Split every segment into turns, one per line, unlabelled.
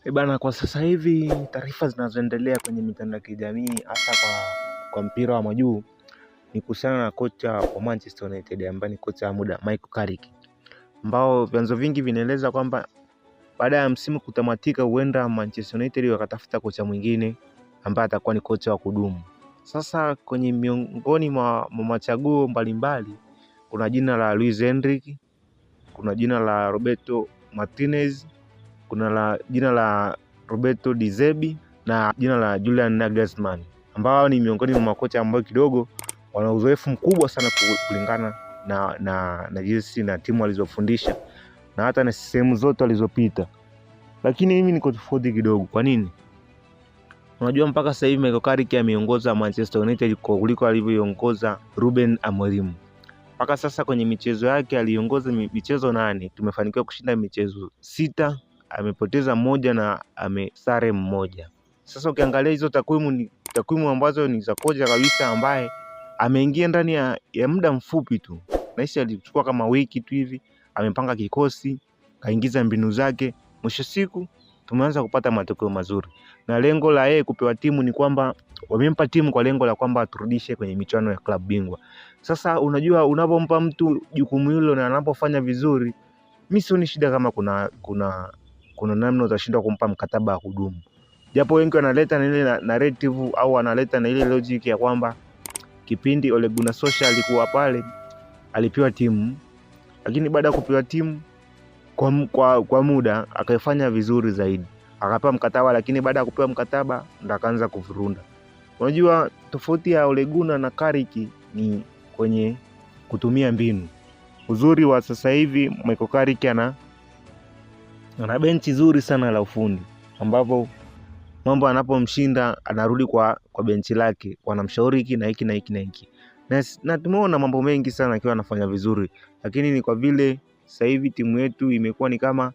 E bana, kwa sasa hivi taarifa zinazoendelea kwenye mitandao ya kijamii hasa kwa mpira wa majuu ni kuhusiana na kocha wa Manchester United ambaye ni kocha wa muda Michael Carrick, ambao vyanzo vingi vinaeleza kwamba baada ya msimu kutamatika, huenda Manchester United wakatafuta kocha mwingine ambaye atakuwa ni kocha wa kudumu. Sasa kwenye miongoni mwa machaguo mbalimbali kuna jina la Luis Enrique, kuna jina la Roberto Martinez, kuna jina la Roberto Di Zerbi na jina la Julian Nagelsmann, ambao ni miongoni mwa makocha ambao kidogo wana uzoefu mkubwa sana kulingana na jinsi na timu walizofundisha na hata na sehemu zote walizopita. Lakini mimi niko tofauti kidogo. Kwa nini? Unajua mpaka sasa hivi Michael Carrick ameongoza Manchester United kuliko alivyoiongoza Ruben Amorim. Mpaka sasa kwenye michezo yake aliongoza michezo 8, tumefanikiwa kushinda michezo 6, amepoteza 1 na amesare 1. Sasa ukiangalia hizo takwimu ni takwimu ambazo ni za kocha kabisa ambaye ameingia ndani ya muda mfupi tu. Nahisi alichukua kama wiki tu hivi, amepanga kikosi, kaingiza mbinu zake, mwisho siku tumeanza kupata matokeo mazuri. Na lengo la yeye kupewa timu ni kwamba wamempa timu kwa lengo la kwamba aturudishe kwenye michuano ya klabu bingwa. Sasa unajua unapompa mtu jukumu hilo na anapofanya vizuri, mimi sioni shida kama kuna namna utashindwa kumpa mkataba wa kudumu. Japo wengi wanaleta na ile narrative au wanaleta na ile logic ya kwamba kipindi Ole Gunnar Solskjaer alikuwa pale alipewa timu, lakini baada ya kupewa timu kwa muda akaifanya vizuri zaidi, akapewa mkataba, lakini baada ya kupewa mkataba ndo akaanza kuvurunda. Unajua tofauti ya Ole Gunnar na Carrick ni kwenye kutumia mbinu. Uzuri wa sasa hivi Michael Carrick ana benchi zuri sana la ufundi, ambapo mambo anapomshinda anarudi kwa benchi lake, wanamshauri hiki na hiki na hiki na hiki. Na tumeona mambo mengi sana akiwa anafanya vizuri, lakini ni kwa vile sasa hivi timu yetu imekuwa ni kama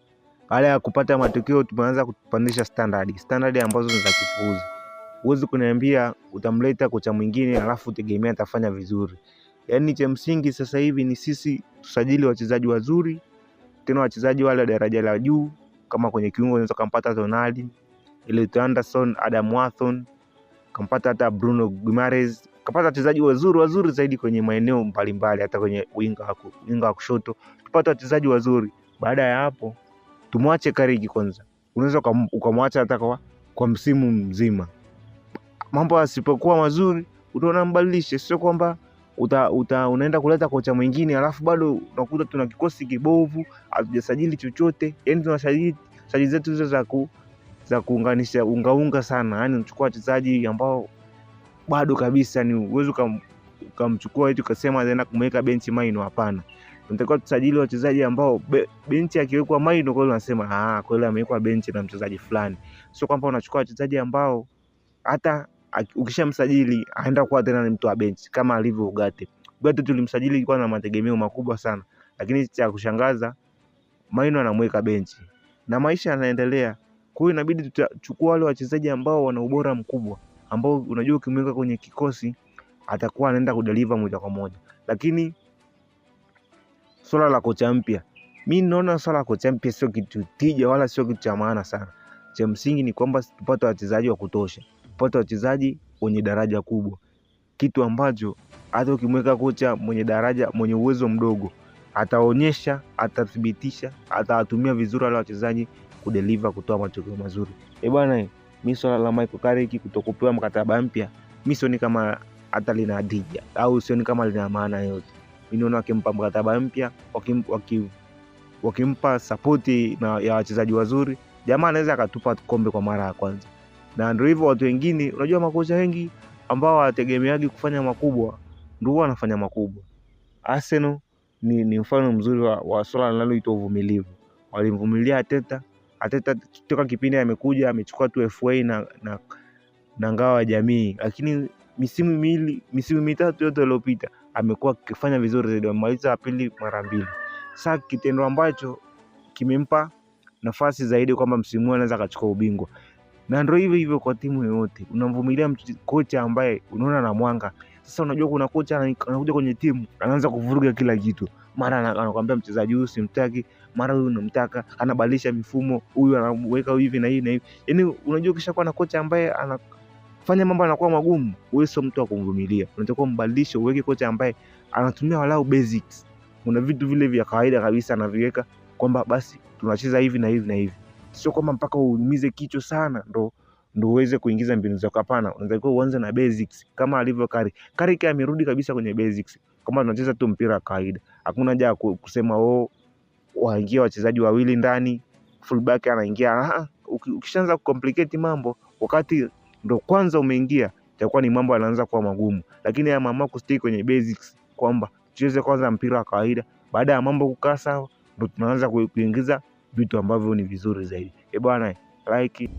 baada ya kupata matokeo tumeanza kupandisha standard ambazo ni za kipuuzi. Huwezi kuniambia utamleta kocha mwingine alafu utegemea atafanya vizuri. Yaani cha msingi sasa hivi ni sisi tusajili wachezaji wazuri, tena wachezaji wale wa daraja la juu. Kama kwenye kiungo unaweza kumpata Tonali, Elliot Anderson, Adam Wharton, kampata hata Bruno Guimaraes, kapata wachezaji wazuri zaidi kwenye maeneo mbalimbali, hata kwenye winga wa kushoto tupate wachezaji wazuri. Baada ya hapo tumwache Carrick kwanza. Unaweza ukamwacha hata kwa msimu mzima. Mambo yasipokuwa mazuri utaona mbadilishe, sio kwamba unaenda kuleta kocha mwingine alafu bado unakuta tuna kikosi kibovu, hatujasajili chochote. Yaani tunasajili sajili zetu hizo za kuunganisha ungaunga sana. Yaani unachukua wachezaji ambao bado kabisa ni uwezo ukamchukua eti ukasema anaenda kumweka benchi Maino, hapana. Tunatakiwa tusajili wachezaji ambao benchi akiwekwa Maino kweli unasema kweli amewekwa benchi na mchezaji fulani. Sio kwamba unachukua wachezaji ambao hata ukishamsajili aenda kuwa tena ni mtu wa benchi kama alivyo Ugarte. Ugarte tulimsajili ilikuwa na mategemeo makubwa sana, lakini cha kushangaza Maino anamweka benchi na maisha yanaendelea. Kwa hiyo inabidi tutachukua wale wachezaji ambao wana ubora mkubwa, ambao unajua ukimweka kwenye kikosi atakuwa anaenda kudeliver moja kwa moja. Lakini swala la kocha mpya, mimi naona swala la kocha mpya sio kitu tija wala sio kitu cha maana sana. Cha msingi ni kwamba tupate wachezaji wa kutosha, tupate wachezaji wenye daraja kubwa, kitu ambacho hata ukimweka kocha mwenye daraja, mwenye uwezo mdogo, ataonyesha, atathibitisha, atawatumia vizuri wale wachezaji kudeliver, kutoa matokeo mazuri. Bwana, mimi swala la Michael Carrick kutokupewa mkataba mpya, mimi sioni kama hata lina tija au sioni kama lina maana yote. Mimi naona wakimpa mkataba mpya, wakimpa support na ya wachezaji wazuri, jamaa anaweza akatupa kombe kwa mara ya kwanza. Na ndio hivyo watu wengine, unajua makocha wengi ambao hawategemeagi kufanya makubwa ndio wanafanya makubwa. Arsenal ni mfano mzuri wa swala linaloitwa uvumilivu. Walimvumilia Arteta. Arteta toka kipindi amekuja amechukua tu FA na ngao ya jamii, lakini misimu mitatu yote iliyopita amekuwa akifanya vizuri zaidi, amemaliza pili mara 2. Sasa kitendo ambacho kimempa nafasi zaidi kwamba msimu huu anaweza akachukua ubingwa. Na ndio hivyo hivyo kwa timu yoyote, unamvumilia kocha ambaye unaona na mwanga. Sasa unajua kuna kocha anakuja kwenye timu anaanza kuvuruga kila kitu. Mara anakuambia mchezaji huyu simtaki, mara huyu unamtaka, anabadilisha mifumo, huyu anamweka hivi na hivi na hivi. Yaani unajua ukishakuwa na kocha ambaye anafanya mambo yanakuwa magumu, wewe sio mtu wa kumvumilia. Unatakiwa mbadilishe, uweke kocha ambaye anatumia walau basics. Kuna vitu vile vya kawaida kabisa anaviweka kwamba basi tunacheza hivi na hivi na hivi, sio kwamba mpaka uumize kichwa sana ndo uweze kuingiza mbinu zako. Hapana, unatakiwa uanze na basics kama alivyo Carrick. Carrick amerudi kabisa kwenye basics, kama tunacheza tu mpira wa kawaida, hakuna haja ya kusema oh, waingie wachezaji wawili ndani, fullback anaingia. Ukishaanza kucomplicate mambo wakati ndo kwanza umeingia, itakuwa ni mambo yanaanza kuwa magumu. Lakini ameamua kustick kwenye basics kwamba tucheze kwanza mpira wa kawaida, baada ya mambo kukaa sawa ndo tunaanza kuingiza vitu ambavyo ni vizuri zaidi. Eh bwana, like